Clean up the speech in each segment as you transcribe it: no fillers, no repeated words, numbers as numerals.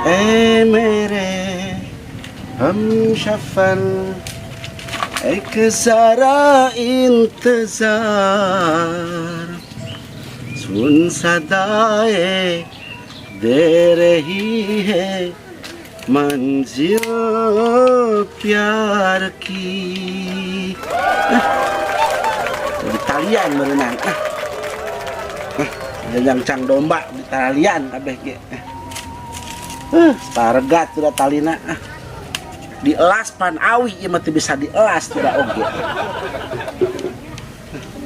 ऐ मेरे हमसफर, एक ज़रा इंतजार, सुन सदाएं दे रही है मंजिल प्यार की. Di talian meureunan ah. Ah, jajang domba di talian kabeh ge. Paregat sudah talina ah. Dielas pan awi ieu mah teu bisa dielas tidak oge.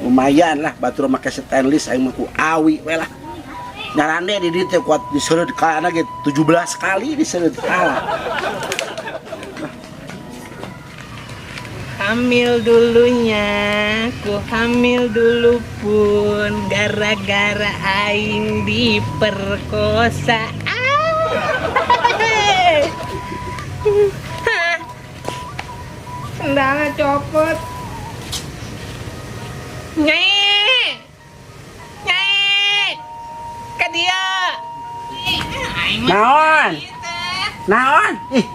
Lumayan lah batur make stainless, aing mah ku awi we lah. Nyarande di dieu teh kuat disereud kalana ge 17 kali disereud kala. Hamil dulunya, ku hamil dulu pun gara-gara aing diperkosa. Ah. Hah. Sendalnya copot. Nyai. Nyai. Ka dieu. Aing mah Naon? ieu teh. Naon? Ih.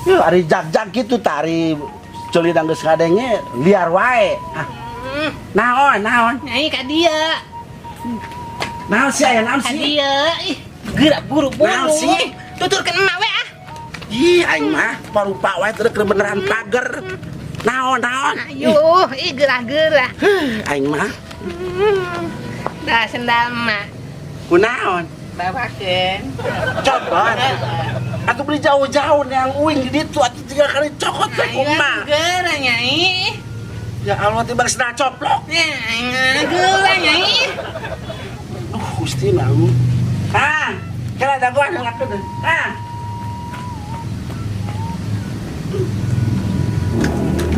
Yuh, ari jag-jag kitu tari ceuli geus ngadenge liar wae. Ah, naon, naon? Nyai, ka dieu. Naon sih, aya naon Ka sih? dieu. Ih, gerak buru-buru. Naon sih? Tuturkeun emak we ah. Ih, aing mah parupa wae teu keur beneran pager. Naon, naon? Ayo, ih, gerah-gerah. Ih, aing mah Dah sendal emak. Kunaon? Bawakeun. Copot. Atuh beli jauh-jauh yang uing di ditu atuh tiga kali cokot we Ayo kumaha. geura, Nyai. Ya Allah, tiba sendal coplok. Ya, geura, Nyai. Duh, Gusti mau. Ah, kira dagoan ngelakeun. Ah.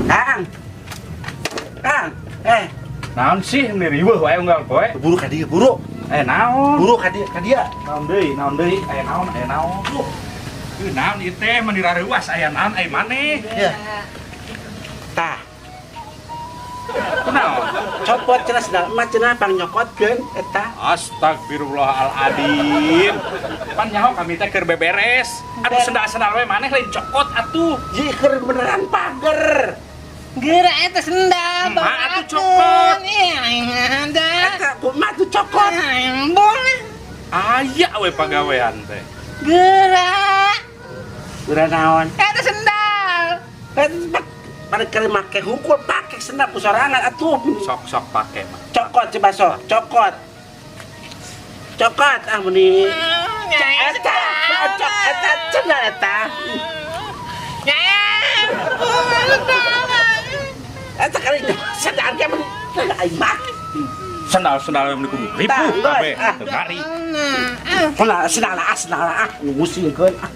Kang. Kang, eh, Naon sih ini riweuh wae unggal poe? Buru ka dieu, buru. Eh, naon? Buru ka dieu, ka dieu. Naon deui? Naon deui? Aya naon? Aya naon? Duh. Ih, naon ieu teh mani rareuwas, aya naon ai maneh? Ya. Tah, Kunaon? Copot cenah sendal emak cenah pang nyokotkeun eta. Astagfirullahaladzim. Pan nyaho kami teh keur beberes. Atuh sendal-sendal we maneh lain cokot atuh. Ji keur beneran pager. Geura eta sendal Emak atuh bawakeun. Copot. Ih, aing ada. Eta kumaha tuh cokot? Aing bong. Aya we pagawean teh. Geura. Geura naon? Eta sendal. Eta pada kali make hungkul pake sendal ku sorangan atuh. Sok-sok pake mah. Cokot coba sok, cokot. Cokot ah meni. Nyai, Eta, sendal. cok eta sendal eta. Nyai. Sendal. Eta kali sendal ge meni aing mah. Sendal-sendal yang kudu ribu Tah, kabeh. ah. Teu ngari. Sendal sendal ah, sendal ah, ngusingkeun ah.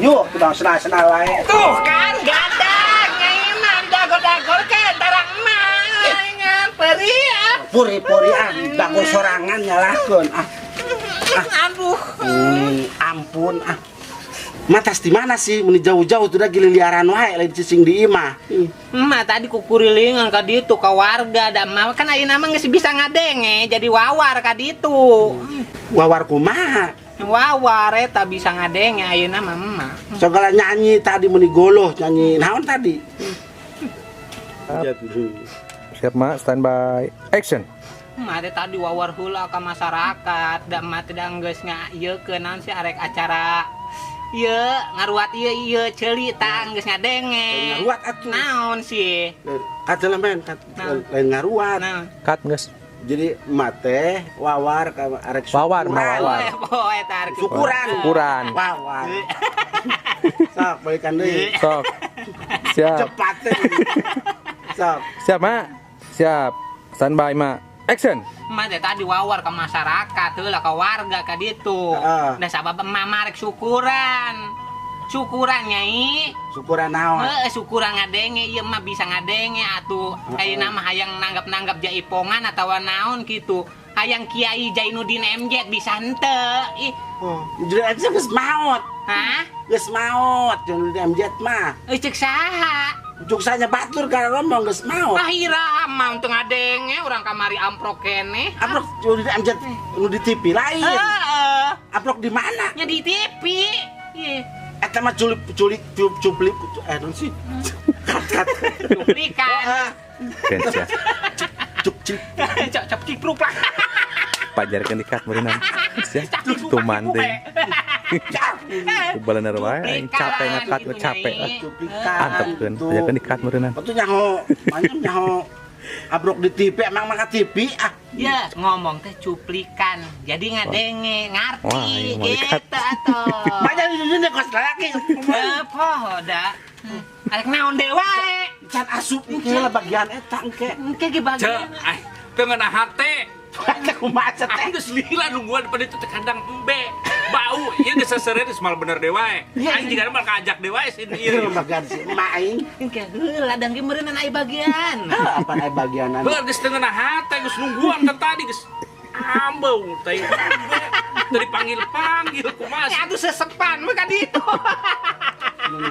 Yuk, kita sendal-sendal wae. Tuh kan gadag nyai mah dagor-dagorkeun tarang emak. Perih ah. Puri-puri ah, dagor sorangan nyalahkeun ah. Aduh. Ampun ah. Matas di mana sih? Meni jauh-jauh tuh lagi liliaran wae lain cicing di imah. Emak tadi kukurilingan ka ditu ka warga, da emak kan ayeuna mah geus bisa ngadenge jadi wawar ka ditu. Wawar kumaha? Wawar eta bisa ngadenge ayeuna mah emak. Segala nyanyi tadi meni goloh nyanyi naon tadi? Siap, Mak, standby. Action. Emak teh tadi wawar heula ka masyarakat, da emak teh da geus ngaieukeun naon sih arek acara ieu ngaruat ieu ieu ceuli tah geus ngadenge. Lain ngaruat atuh. Naon sih? Kata lah men, Naon? lain ngaruat. Naon? Cut, geus. Jadi mate wawar arek wawar mawar. Syukuran. Syukuran. Wawar. Sok balikan deui. Sok. Siap. Cepat teh. Sok. Siap, Mak. Siap. Standby, Mak. Action. Emak teh tadi wawar ke masyarakat heula ke warga ka ditu. Nah sabab emak marek syukuran. Syukuran nyai. Syukuran naon? Heeh, syukuran ngadenge ieu mah bisa ngadenge atuh. Ayeuna mah hayang nanggap-nanggap jaipongan atawa naon kitu. Hayang Kiai Jainuddin MZ bisa henteu. Ih. Oh, jadi MZ geus maot. Hah? Geus maot Jainuddin MZ mah. Euy ceuk saha? Cuk saja batur kana rombong geus maot. Ah iraha mah teu ngadenge urang kamari amprok keneh. Amprok Jainuddin MZ nu di TV lain. Heeh. Amprok di mana? Nya di TV. Ih. Eta mah culik culik cup cuplik naon sih? Kat kat. Cuplikan. Cuk cik. Cok cok cipruk lah. Pajarkeun dikat meureunna. Sia tuman teh. Kubalener wae aing capek ngakat capek. Antepkeun pajarkeun dikat meureunna. Atuh nyaho, banyak nyaho. Abrok di TV emang maka TV ah. Ya, ngomong teh cuplikan. Jadi ngadenge, ngarti gitu atuh. Banyak di dunia kos laki. Heuh, poho da. Arek naon deui wae. Can asup engke lah bagian eta engke. Engke ge bagian. Cek, teu ngeunah hate. Teh kumaha teh? Aing geus lila nungguan pada itu teh kandang embe. Bau, ieu geus seseureun geus mal bener deui wae. Aing jiga mal kaajak deui wae sih ieu. Bagian si emak aing. Engke heula dang ge meureunnan aya bagian. Apa aya bagianan? Heuh geus teu ngeunah hate geus nungguan kan tadi geus ambeu teh. Teu dipanggil-panggil kumaha. Ya atuh sesepan mah ka ditu.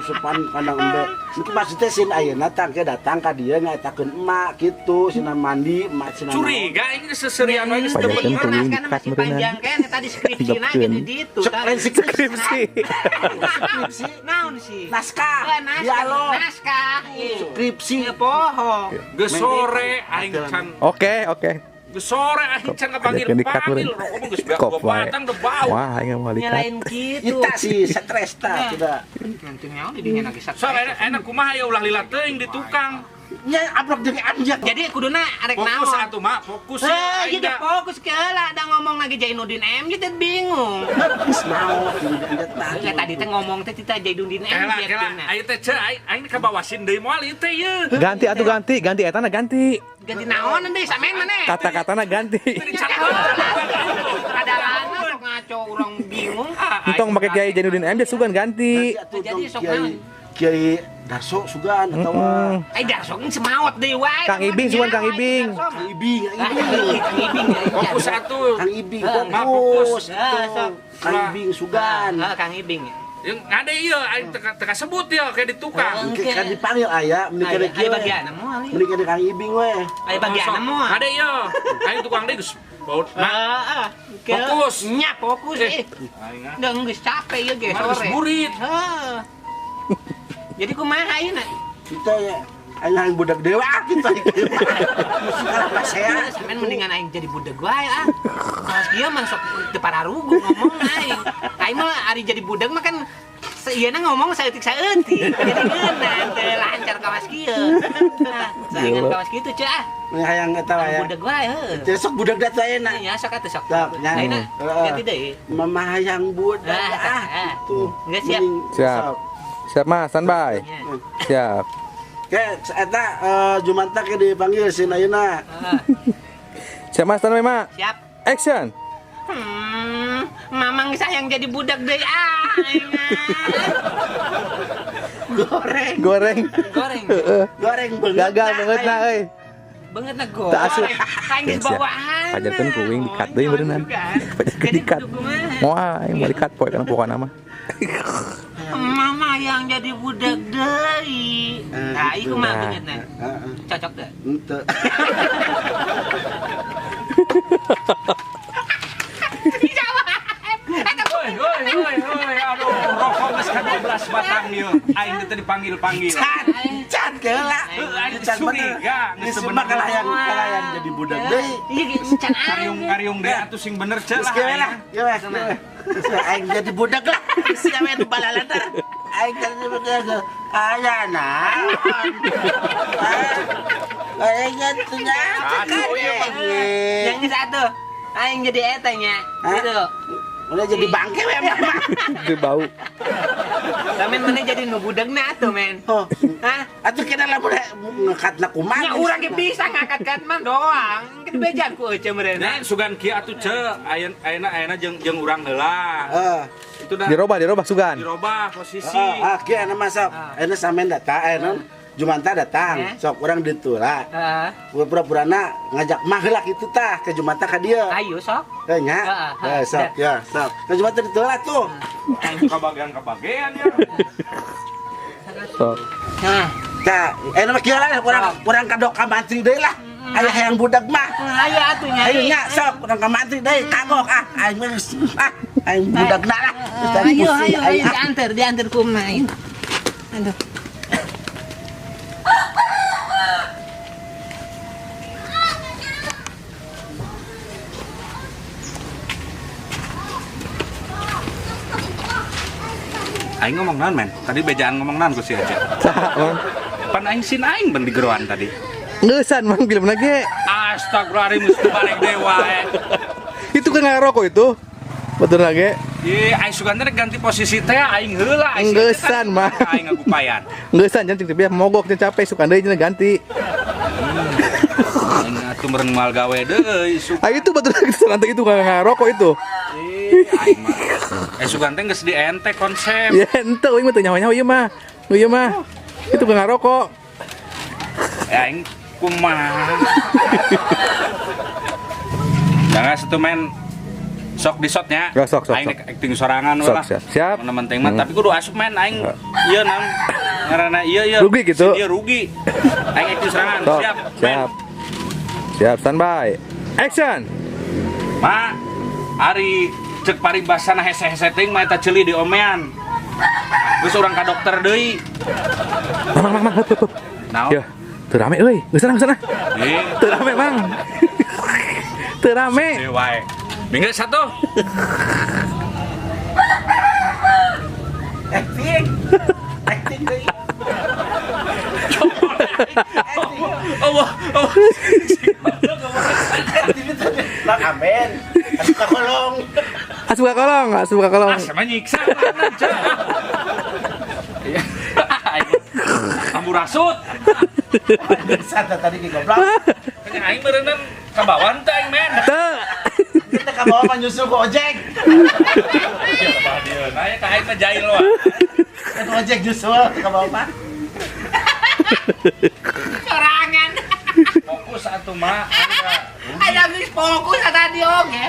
Sepan kandang embe. Itu maksudnya sin ayeuna tangke datang ka dieu ngaetakeun emak kitu, sina mandi, emak sina curiga ini seserian wae geus teu bener. Karena masih panjang kan tadi skripsina gitu ditu. Skripsi. Skripsi. Naon sih? Naskah. Dialog. Naskah. Skripsi. Poho. Geus sore aing can. Oke, oke. Geus sore aing can kapanggil-panggil rokok mah geus beak batang udah bau. Wah, aing mau lihat. Nyalain kitu. Kita sih stres tah tidak. Nanti nyawa di dinya lagi stres. Sok enak kumaha ya ulah lila teuing di tukang. Nya abrok jeung anjat. Jadi kuduna arek naon? Fokus atuh mak, fokus. Heuh, jadi fokus ke heula da ngomong lagi Jainuddin MZ teh bingung. Geus maot Jainuddin MZ tah. Heuh, tadi teh ngomong teh tita Jainuddin MZ. Kela, ayo teh ceu aing kabawasin deui moal ieu teh ieu. Ganti atuh ganti, ganti etana ganti. Ganti naon deui samen maneh? Kata-katana ganti. Padahal sok ngaco urang bingung. Entong make Kiai Jainuddin MZ sugan ganti. Jadi sok naon? Kiai Darso sugan atawa Darso geus maot deui wae. Kang Ibing sugan Kang Ibing. Kang Ibing, Kang Ibing. Fokus atuh. Kang Ibing fokus. Kang Ibing sugan. Heeh, Kang Ibing. Yang ngade ieu aing teu kasebut ieu kayak di tukang. Kan dipanggil aya meni kene kieu. Aya bagianna moal. Meni kene Kang Ibing we. Aya bagianna moal. Ngade ieu. Aing tukang deui geus baut. Heeh. Fokus. Nya fokus eh. Udah geus capek ieu ge sore. Geus burit. Heeh. Jadi kumaha ayeuna? Kita ya aing hayang budak dewa kita. Musik kalah pasea. Sampean mendingan aing jadi budak wae ah. Kawas kieu mah sok teu pararugu ngomong aing. Aing mah ari jadi budak mah kan seieuna ngomong saeutik-saeutik. Jadi ngeunah teu lancar kawas kieu. Nah, saingan kawas kitu ceu ah. Hayang eta wae. Budak wae heuh. Teu sok budak da teh ayeuna. Nya sok atuh sok. Sok nya. Ayeuna ganti deui. Mama hayang budak ah. Tuh. Geus siap. Siap. Siap Mas, standby. Siap. Oke, eta Jumanta ke dipanggil sin ayeuna. Siap Mas, standby Mak. Siap. Action. Mamang sayang jadi budak deui ah. Goreng. Goreng. Goreng. Goreng banget. Gagal banget nah euy. Banget na goreng. Tak asup. Aing geus bawaan. Pajarkeun ku uing dikat deui beuneunan. Pajarkeun dikat. Moal aing moal dikat poe kana pokona mah. Mama yang jadi budak deui. Nah, ieu kumaha beungeutna? Cocok teu? Henteu. Hoi hoi hoi hoi aduh rokok geus ka 12 batang ieu. Aing teh dipanggil-panggil. Can keula. Aing curiga geus mah kalah yang jadi budak deui. Ieu ge can kariung-kariung deui atuh sing bener ceu lah. Geus lah. Geus we. Aing jadi budak lah. Sia we nu balaladar. Aing jadi budak. Aya naon. Kayaknya tuh nya. Yang satu. Aing jadi eta nya. Gitu. Udah jadi bangke we mah. Itu bau. Samen mana jadi nu budegna atuh men. Oh. Hah? Atuh kena lamun ngekatna kumaha. Nya urang ge bisa ngangkat-kat mah doang. Kan bejan ku euceu meureun. Nah, sugan kieu atuh ce, ayeuna jeung urang heula. Heeh. Itu dah Dirobah sugan. Dirobah posisi. Ah, kieu anu masuk. Ayeuna samen datang, ayeuna Jumanta datang, sok urang ditula. Heeh. Pura-purana ngajak mah heula kitu tah ke Jumanta ka dieu. Ayo sok. Heuh nya. Heuh sok ya, sok. Ke Jumanta ditula tuh. Kabagean ya. Sok. Nah, tah, ayeuna mah kieu lah urang kadok ka mantri deui lah. Aya hayang budak mah. Ayo atuh nya. Ayo nya sok urang ka mantri deui kagok ah. Aing mah ah, aing budakna lah. Ayo ayo ayo dianter ku mah. Aduh. Aing ngomong naon men? Tadi bejaan ngomong naon ku si Aja. Saha, Mang? Pan aing sin aing ben digeroan tadi. Ngeusan Mang filmna ge. Astagfirullahaladzim, mesti balik dewa. Itu kan ngarokok itu. Betul lagi. Ye, aing sugan teh ganti posisi teh aing heula aing. Ngeusan mah. Aing ngagupayan. Ngeusan jangan cing mogok jangan capek sukan deui cenah ganti. Aing atuh meureun moal gawe deui sugan. Ah itu betul lagi nanti itu ngarokok itu. Aing mah. Sugan teh geus di ente konsep. Ya ente euy mah teu nyaho-nyaho ieu mah. Nu ieu mah. Itu kan ngarokok. Aing kumaha. Jangan satu main sok di shotnya. Ya, sok. Aing acting sorangan sok, lah. Siap. Mana penting mah tapi kudu asup main aing ieu naon ngaranna ieu Rugi gitu. Si dia rugi. Aing acting sorangan. Sok, siap. Siap. Siap standby. Action. Ma, ari cek paribasana hese-hese teuing mah eta ceuli di omean. Geus urang ka dokter deui. Mang mang hup. Naon? Ya, teu rame euy. Geus sana. Teu rame, Mang. Teu rame. Deui wae. Minggu satu. Acting deui. Allah, Allah. Lah amen. Asup ka kolong. Asup ka kolong. Ah, sama nyiksa mana, Cak. Ambu rasut. Sata tadi ki goblok. Aing meureunnan kabawan teh aing men. Teu. Kita ka bawa mah nyusul ku ojek. Nah, ya ka aing mah jahil wae. Kan ojek nyusul ka bawa mah. Sorangan. Fokus atuh mah. Aya geus fokus tadi oge.